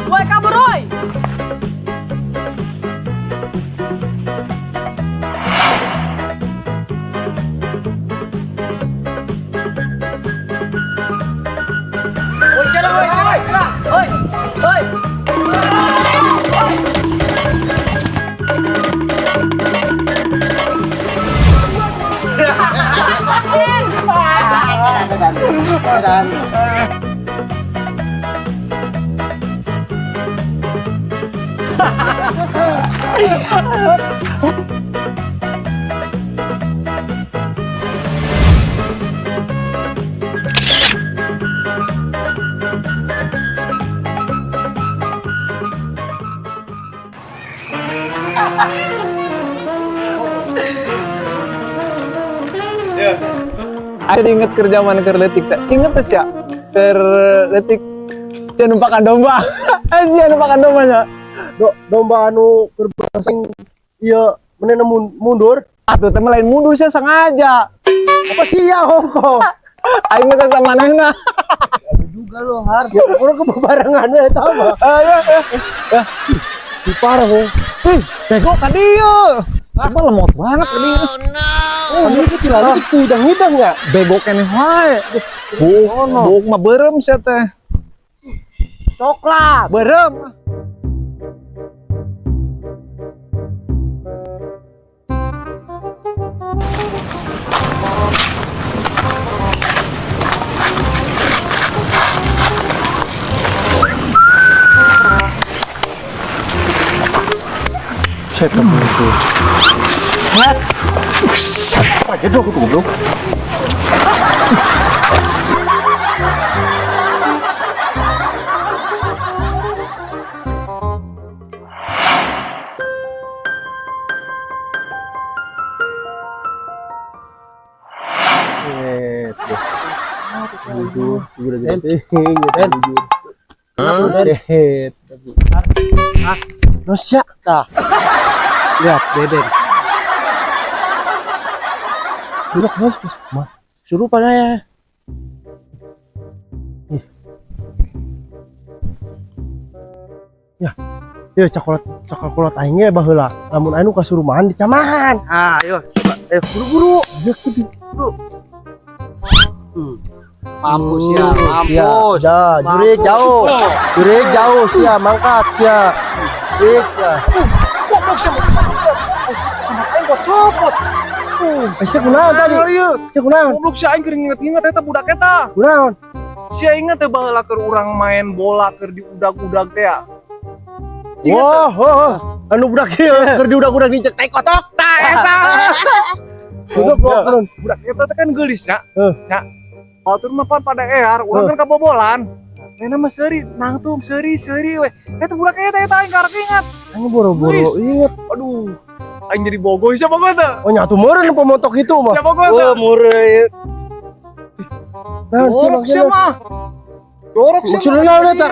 Woi, kabur woi. Woi, jalan woi, woi. Woi. Woi. Aku inget kerja mana keur leutik teh. Inget teh sia. Keur leutik sia numpakan domba. Sia numpakan dombanya. Domba anu keur basing ieu menena mundur. Atuh teh lain mundur sia sengaja. Apa sia hongko? Aing mah sama manehna. Juga lo har. Ya urang kebabarengan we eta mah. Ayo. Di parah we. Ih, bego ka dieu. Siapa lemot banget ka dieu. Oh, ini kecil lagi hidang-hidang ya? Bego keneh wae. Buuk mah beureum sia teh. Coklat. Beureum. Set itu. Set. Apa aja dong goblok. Jujur, jujur aja. Jujur. Nusya. Tah. Lihat Deden. Suruh guys, mah. Suruh pada ya. Ya. Ya coklat coklat aingnya baheula. Lamun anu kasurumahan dicamahan. Ah, ayo coba. Ayo buru-buru. Ya kudu. Buru. Mampus ya, mampus. Ya, jurik jauh. Jurik jauh sia, mangkat sia. Jurik ya. Goblok sia. Aing kok copot. Sia kunaon tadi? Sia kunaon? Goblok sia aing keur nginget-nginget eta budak eta. Kunaon? Sia inget teh baheula keur urang main bola keur diudag-udag teh ya. Wah, anu budak ieu keur diudag-udag dincek tai kotok. Tah eta. Goblok budak eta teh kan geulis nya. Nya. Batur mah pan pada ear, urang kan kabobolan. Nena mah seuri, nangtung seuri seuri we. Eta budak eta eta aing karek ingat. Aing boro-boro inget. Aduh, aing jadi bogoh siapa bogoh teh? Oh nyatu meureun pemontok itu mah. Siapa bogoh teh? Oh, meureun. Nah, jorok sia mah. Jorok sia. Maksudna naon eta?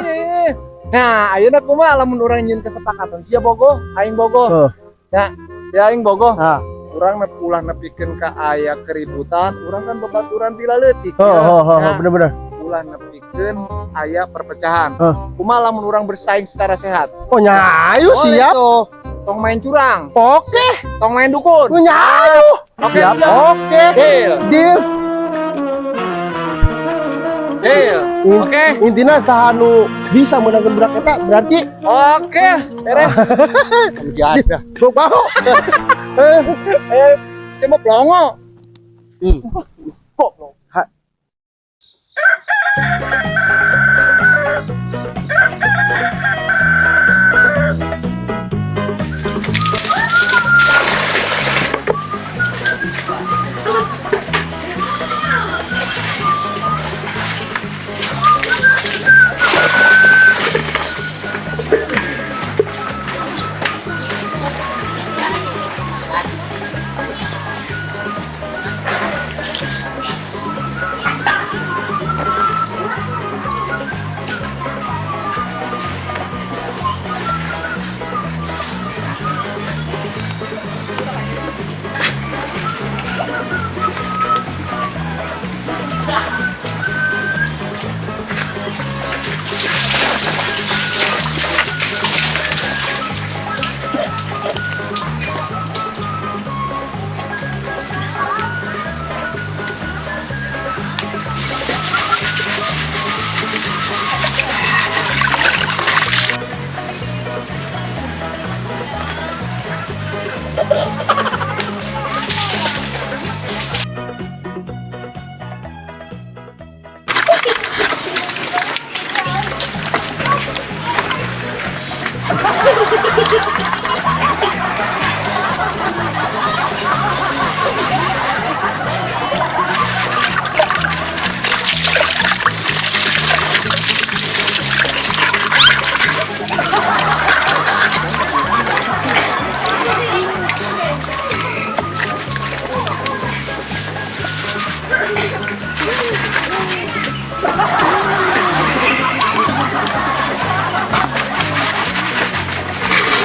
Nah, ayeuna kumaha lamun urang nyieun kesepakatan sia bogoh, aing bogoh. Nah, ya aing bogoh. Urang ulah nepikeun ka aya keributan, urang kan babaturan ti laleutik. Heeh, heeh, bener-bener. Ulah nepikeun aya perpecahan. Heh. Kumaha lamun urang bersaing secara sehat? Oh nya ayo Boleh siap. tuh. Tong main curang, Oke. Tong main dukun. Oh, nya ayo. Oke, Siap. sudah. Oke. Deal. Deal. Deal. Oke. Intinya saha nu bisa menangkan budak eta berarti Oke, beres. Biasa. gua bau. Eh, Eh, saya mau pelongo. Kok ha.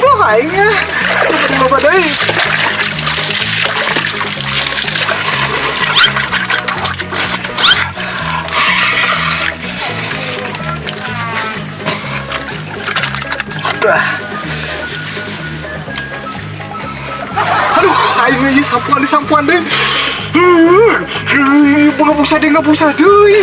Duh, aing ya. Loba deui. Aduh, aing ieu sampuan di sampuan deui. Buka busa deui, nggak busa deui.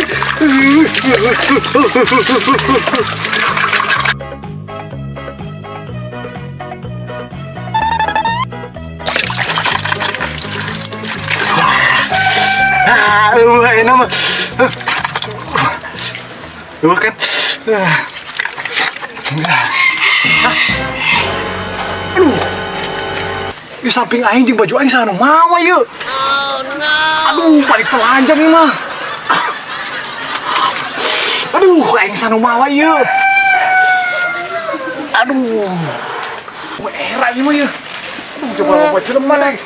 Ah, eueuh ayeuna mah. Eueuh kan. Ah. Hah? Aduh. Di samping aing jeung baju aing saha nu mawa ieu? Oh no. Aduh, balik telanjang ieu mah. Aduh, aing saha nu mawa ieu? Aduh. Wah, era ieu mah ieu. Aduh, coba loba jelema deh.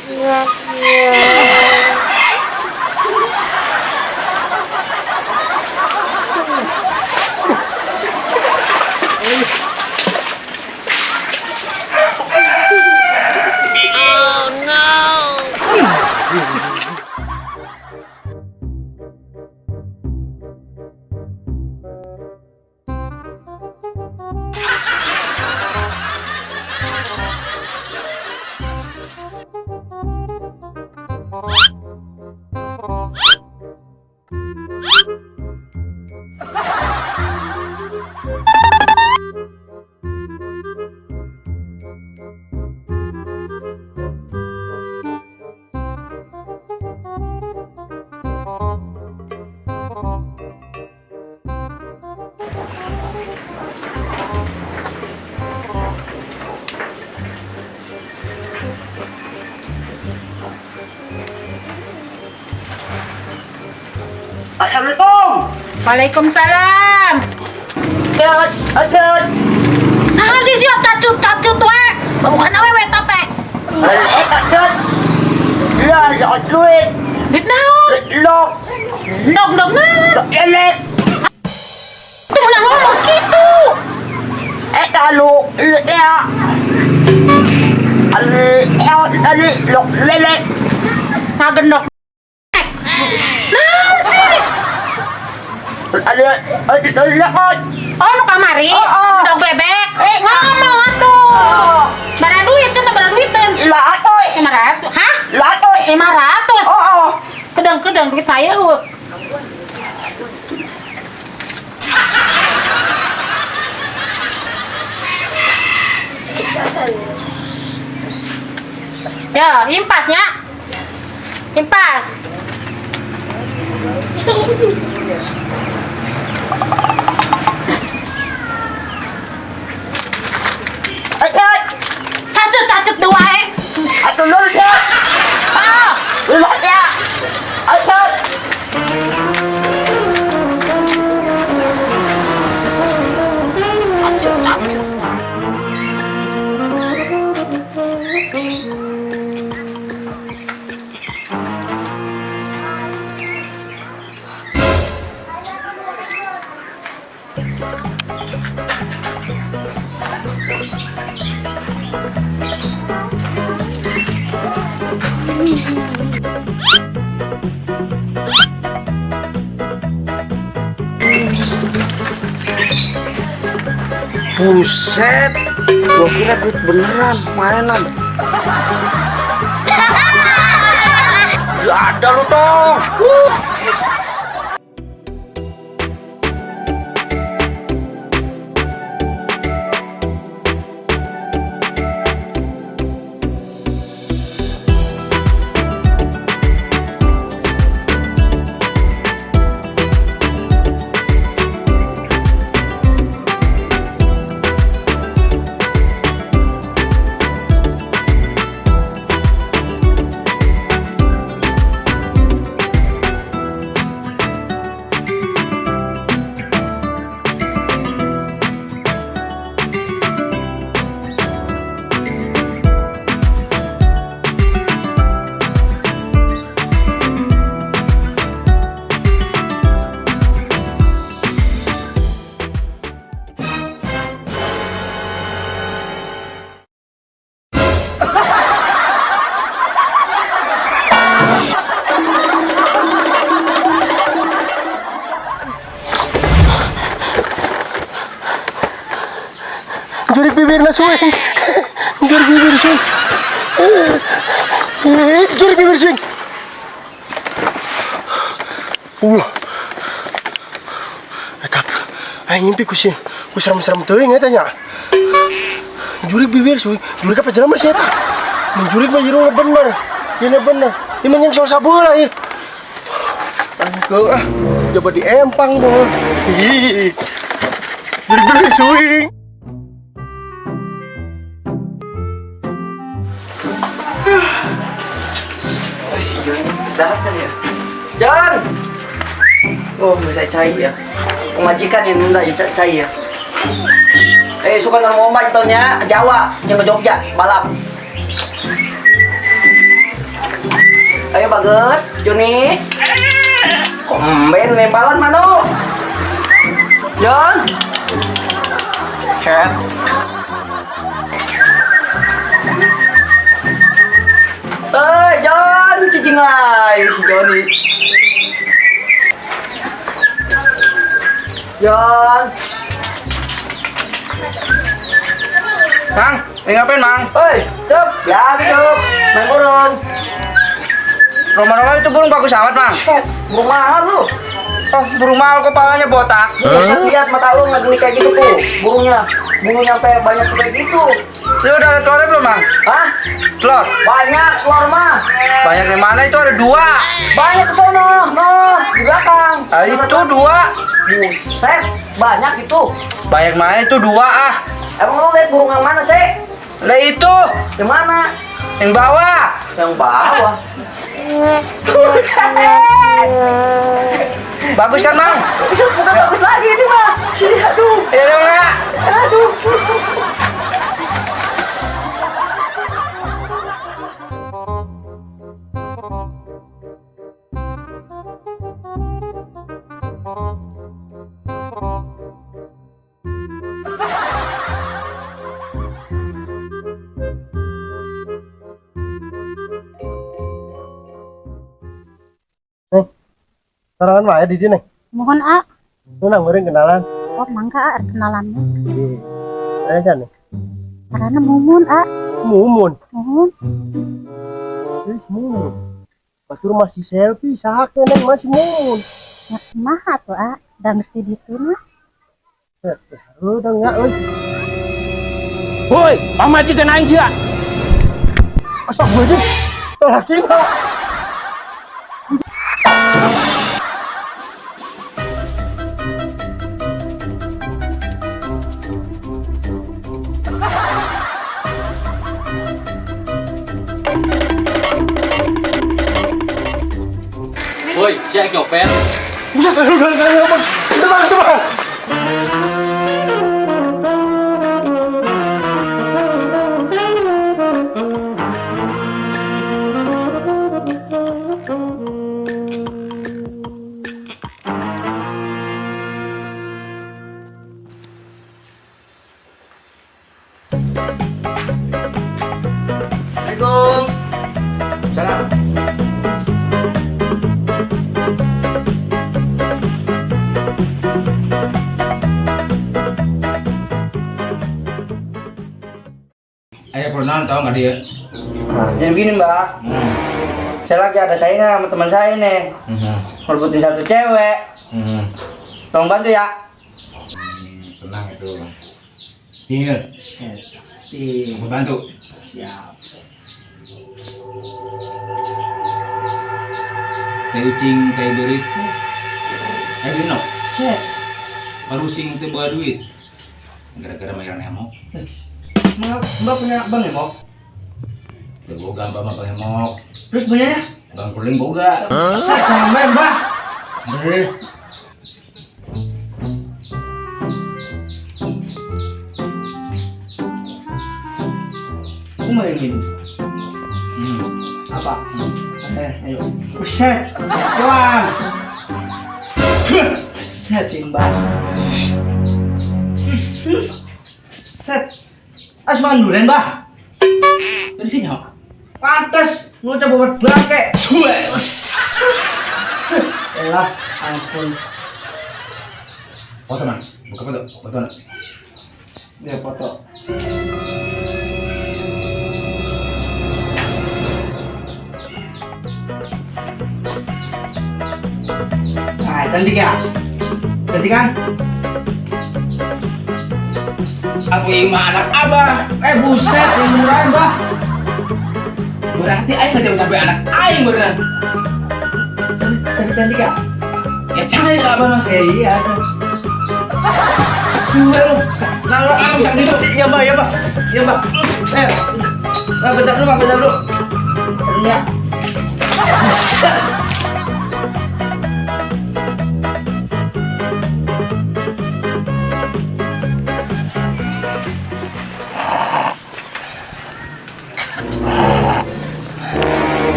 Assalamualaikum. Waalaikumsalam. Nah, si siap cacut cacut we. Bukan awewe tape. Duit naon? Dog dog naon? Tuh menang ngomong gitu. Ngagendok. Naon sih? Oh, nu kamari? Endog bebek. Ngomong atuh. Bara duit teh, bara duiteun. 500. Hah? 500. Kedeng-kedeng duit saya lu. Ya, impasnya. Impas. Cacut cacut dua eh. Ah. Cacut cacut. Buset, gua kira duit beneran mainan. Gak ada lu tong. Jurik bibirna suing. Jurik bibir suing. Jurik bibir suing. Allah. Eta aing mimpi ku si ku serem-serem teuing eta nya. Jurik bibir suing. Jurik apa jelema sih eta? Mun jurik mah irungna bener. Ieu bener. Ieu mah nyengsol sabeula ieu. Angkeung ah, coba diempang dong. Ih. Jurik bibir suing. Oh, si Jon istirahat kali ya. Jon! Oh, bisa cai ya. Pemajikan yang nunda ya cai ya. Suka nang ngomong tonnya Jawa, yang ke Jogja, balap. Ayo bagus, Joni. Komben lemparan mano. Jon. Cat. Jon, cicing lagi si Joni. Jon. Mang, ini ngapain, Mang? Oi, Cup, biasa, Cup. Main burung. Roma-roma itu burung bagus amat, Mang. Set, burung mahal lu. Oh, burung mahal kepalanya botak. Buset, lihat mata lu nggak geli kayak gitu tuh burungnya. Burungnya sampai banyak kayak gitu. Lu udah ada telurnya belum, Mang? Hah? Telur? Banyak telur mah. Banyak di mana itu ada 2. Banyak ke sono, noh, di belakang. Ah, itu 2. Buset, banyak itu. Banyak mana itu 2 ah. Emang lu lihat burung yang mana sih? Lah itu. Yang mana? Yang bawah. Yang bawah. Bagus kan, Mang? Bisa bukan bagus lagi ini mah. Si, aduh. Ya dong, enggak? Aduh. Sarangan wae di dieu, Neng. Mohon, A. Lu nang kenalan. Oh, mangga ah, kenalannya. Iya. Ada kan nih? Karena Mumun, ah. Mumun. Mumun. Terus Mumun. Batur masih selfie, saha keneh masih Mumun. Ya, kumaha tuh, ah? Da geus di ditu mah. Udah enggak euy. Woi, pamajikan aing sia. Astagfirullahaladzim. Laki mah. Woi, sia copet. Buset, udah, bang. Itu bang, itu bang. Assalamualaikum. Salam. Ayo pernah tahu nggak dia? Nah, jadi begini, Mbak. Saya lagi ada saingan sama teman saya nih. Merebutin satu cewek. Tolong bantu ya. Tenang itu. Cil, Sakti. aku bantu. Siap. Tai ucing, tai duit. Eh, Dino, Set. baru sing teu bawa duit. Gara-gara bayar emok. Mbak, Mbak punya bang emok? Teu boga mbak mah bang emok. Terus punyanya? Bang kuling boga. Sampai, Mbak. Eh. Aku mau yang ini. Apa? Ayo. Buset. Doang. Buset, sih, Mbak. Set. As makan durian, Mbak. Dari sini, Hok. Pantes, ngucap buat bangke. Elah, ampun. Foto, Mang. Buka foto. Foto. Ya foto. Nah, cantik ya? Cantik kan? Aku mah anak abah. Buset, yang murah, Mbak. Berarti aing nggak sampai anak aing beneran. Cantik, cantik ya? Ya cantik lah abah mah. Iya. Gue lu. Nah, lu, ah, bisa duduk. Iya, Mbak, iya, Mbak. Iya, Mbak. Nah, bentar dulu, Mbak, bentar dulu. Ya.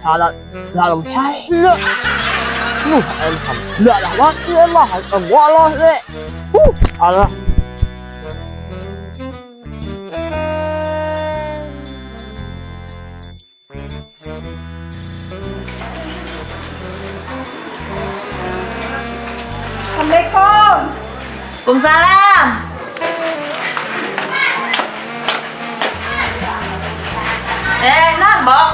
Allah. Assalamualaikum. Waalaikumsalam. Nah, Bok.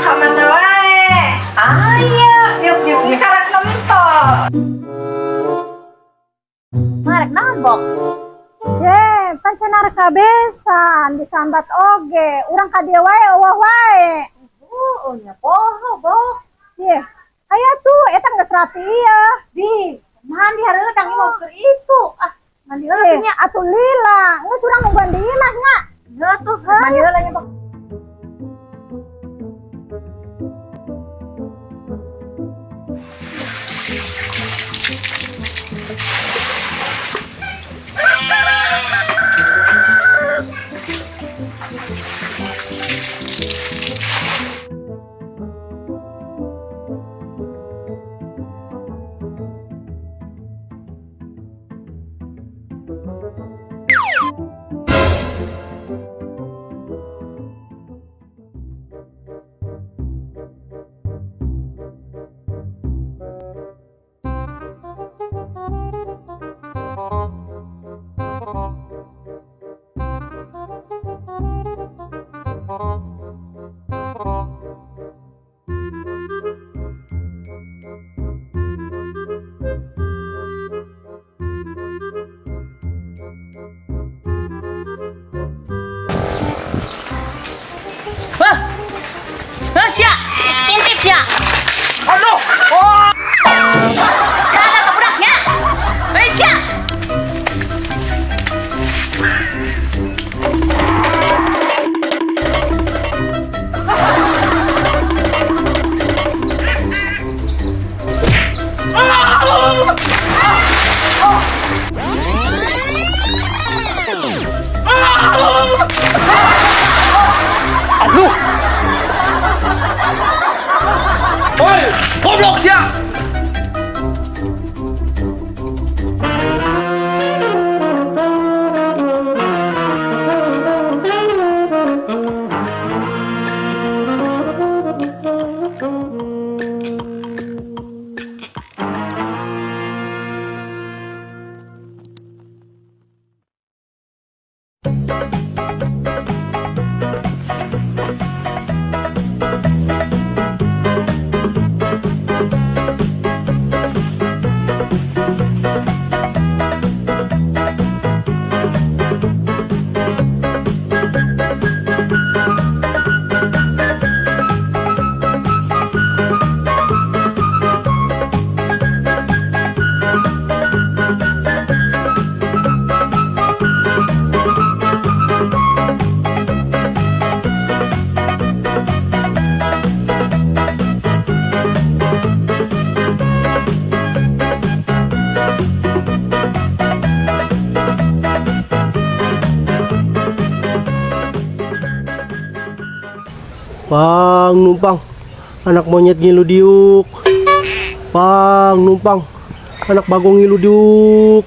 Kamana wae? Aya, Yuk, yuk, yuk. Karak nonton. Marek naon, Bok? Ye, pan cenah rek kabesan disambat oge. Urang ka dieu wae eueuh wae. Oh, nya poho, Bok. Ye, aya tuh eta geus rapi ieu. Di, mandi hareudang ieu mah keur isuk. Ah, mandi heula nya atuh lila. Geus urang nungguan di imah nya. Heeh tuh, mandi heula nya, Bok. Wah. Heuh sia, intip ya. Aduh. Oh. Ada ka budaknya. Heuh sia. Aduh. Oi, goblok sia. Pang numpang, anak monyet ngilu diuk. Pang numpang, anak bagong ngilu diuk.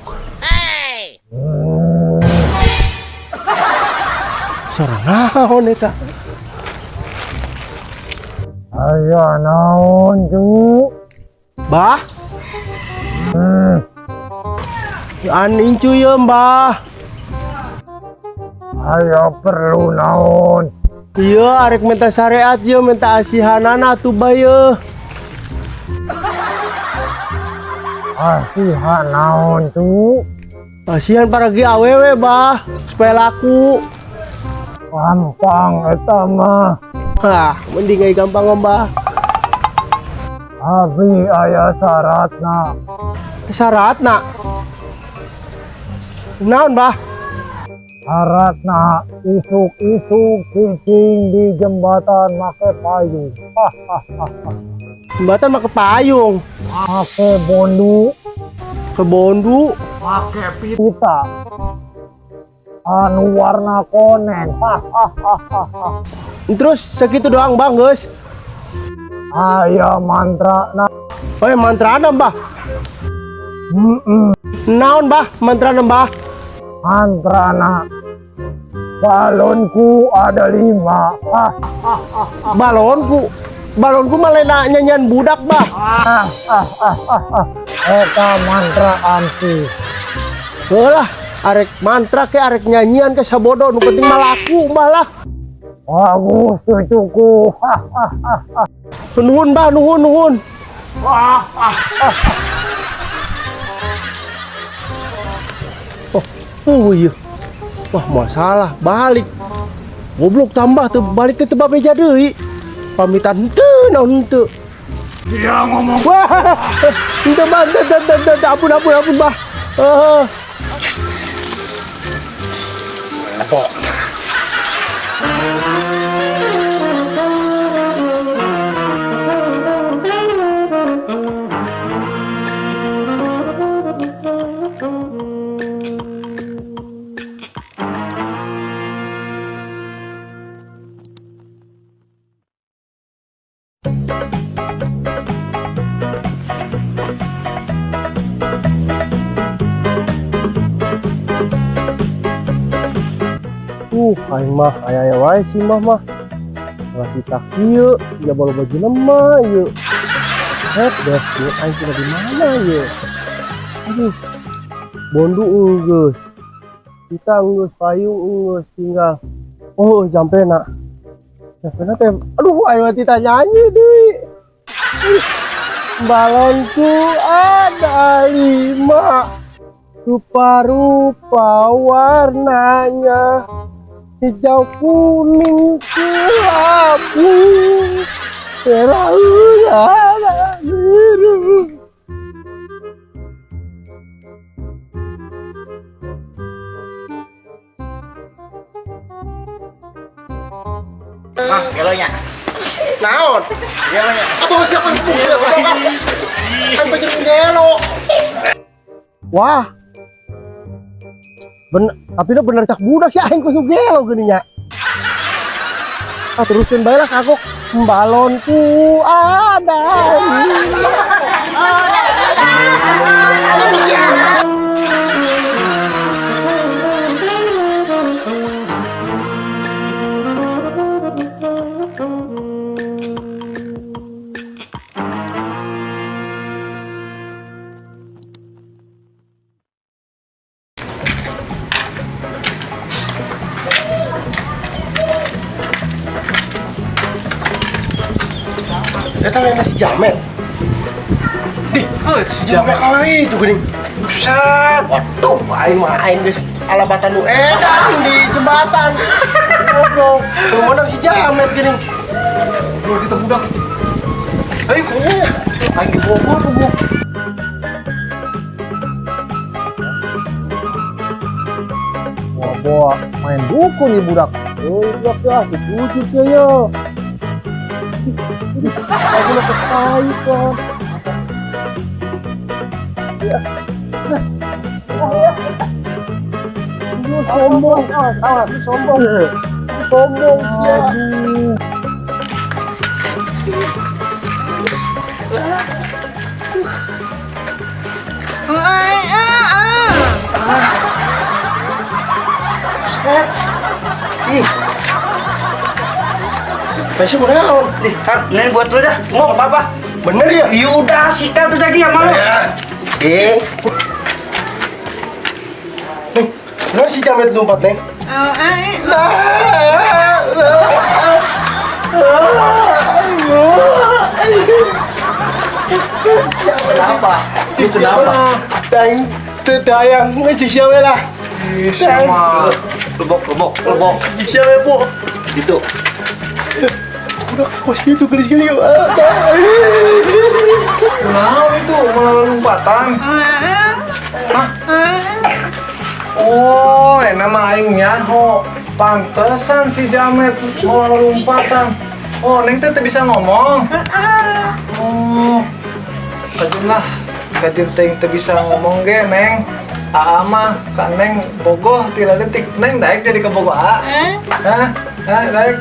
Suara naon eta? Aya naon, Ju? Bah? An incu ye, Mbah. Aya perlu naon? Iya, arek minta syariat ye, minta asihanana atuh bah ye. Asihan naon, Cu? Asihan paragi awewe, Bah, supaya laku. Gampang eta mah. Hah, mending ai gampang Mbah. Abi aya syaratna. Syaratna? Naon, Bah? Syaratna isuk-isuk cicing di jembatan make payung. Jembatan make payung. Make bondu. Ke bondu. Make pita. Anu warna koneng. Terus segitu doang, Bang, geus. Aya mantra na. Oh, ya, mantrana, Mbah. Naon, Mbah? Mantrana, Mbah? Mantrana. Balonku ada 5. Balonku? Balonku malah nyanyian budak, Bah. Eta mantra ampuh. Heulah, arek mantra ke arek nyanyian ke sabodo, nu penting mah laku, Mbah lah. Bagus cucuku. Nuhun, Bah, nuhun, nuhun. Eueuh ieu. Wah, moal salah, balik. Goblok tambah teu balik teh teu babeja deui. Pamitan henteu naon henteu. Dia ngomong. Wah, henteu bah, henteu henteu henteu, ampun ampun ampun bah. Heeh. Bok. Aing mah aya-aya wae sih mah mah. Lah kita kieu, ya loba jelema ieu. Het deh, ieu aing kudu di mana ieu? Aduh. Bondu geus. Kita geus payung geus tinggal. Oh, jampena. Jampena teh aduh aing mah tita nyanyi deui. Balonku ada 5. Rupa-rupa warnanya. Hijau kuning kelabu merah udara biru. Mah, gelonya. Naon? Gelonya. Atuh siapa yang siapa? Kan pacar gelo. Wah. Bener, tapi itu bener cak budak sih aing kusu gelo geuning nya. Ah teruskeun bae lah kagok. Balonku ada. Eta lain si Jamet. Dih, oh, itu si Jamet. Jamet itu geuning. Buset. Waduh, aing mah aing geus alabatan nu edan di jembatan. Goblok. Kumaha si Jamet geuning. Bro, kita budak. Ayo, aing di Bogor, Bogor. Wah, bawa main dukun nih budak. Oh, budak ya, setuju sih ya. Aku nak ketahui kok. Ya. Lu sombong, lu sombong, lu sombong ya. Ih. Besok udah naon? Nih, Kak, ini buat lu dah. Mau apa-apa? Bener ya? Ya udah, sikat udah dia malu. Ya. Neng, bener si Jamet lompat, Neng? Kenapa? Itu kenapa? Dang, tedayang, mesti siapa lah? Sama. Lebok, lebok, lebok. Siapa, Bu? Gitu. Udah kos gitu gelis-gelis. Kenapa itu malah lompatan? Hah? Oh, enak mah aing nyaho. Pantesan si Jamet malah lompatan. Oh, Neng teh bisa ngomong. Oh, kajun lah. Kajun teh teu bisa ngomong ge, Neng. Aa mah ka Neng bogoh tila detik. Neng daek jadi ka bogoh aa. Hah? Hah, daek.